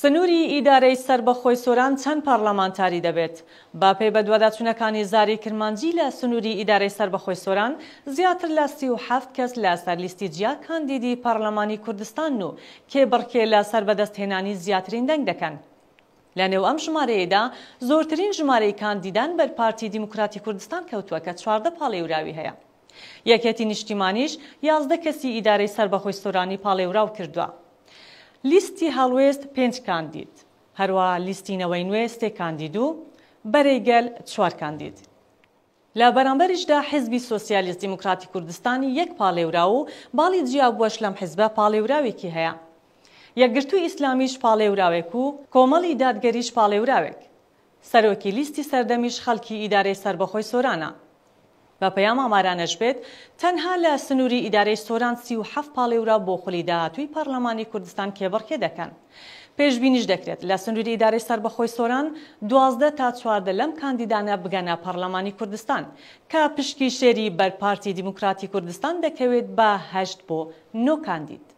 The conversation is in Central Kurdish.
سنووری ئیدارەی سەربەخۆی سۆران چەند پەڕلەمانتاری دەبێت؟ بە پێی بەدواداچوونەکانی زاری کرمانجی لە سنووری ئیدارەی سەربەخۆی سۆران زیاتر لە 37 کەس لە سەر لیستی جیا کاندیدی پەڕلەمانی کوردستانن و کێبڕکێ لە سەر بەدەستهێنانی زیاترین دەنگ دەکەن. لە نێو ئەم ژمارەیەدا زۆرترین ژمارەی کاندیدان بەر پارتی دیموکراتی کوردستان کەوتووە کە 14 پاڵێوراوی هەیە. یەکێتی نیشتیمانیش 11 کەسی ئیدارەی سەربەخۆی سۆرانی پاڵێوراو کردووە. لیستی هەڵوێست پێنج کاندید، هەروەها لیستی نەوەی نوێ سێ کاندید و بەرەی گەل چوار کاندید. لە بەرامبەریشدا حیزبی سۆسیالیست دیموکراتی کوردستان یەک پاڵێوراو و باڵی جیابووەش لەم حیزبە پاڵێوراوێکی هەیە. یەکگرتووی ئیسلامیش پاڵێوراوێک و کۆمەڵی دادگەریش پاڵێوراوێک. سەرۆکی لیستی سەردەمیش خەڵکی ئیدارەی سەربەخۆی سۆرانە. بە پێی ئەم ئامارانەش بێت، تەنها لە سنووری ئیدارەی سۆران 37 پاڵێوراو بۆ خولی داهاتووی پەڕلەمانی کوردستان کێبڕکێ دەکەن. پێشبینیش دەکرێت لە سنووری ئیدارەی سەربەخۆی سۆران 12 تا 14 لەم کاندیدانە بگەنە پەڕلەمانی کوردستان، کە پشکی شێری بەر پارتی دیموکراتی کوردستان دەکەوێت بە هەشت بۆ نۆ کاندید.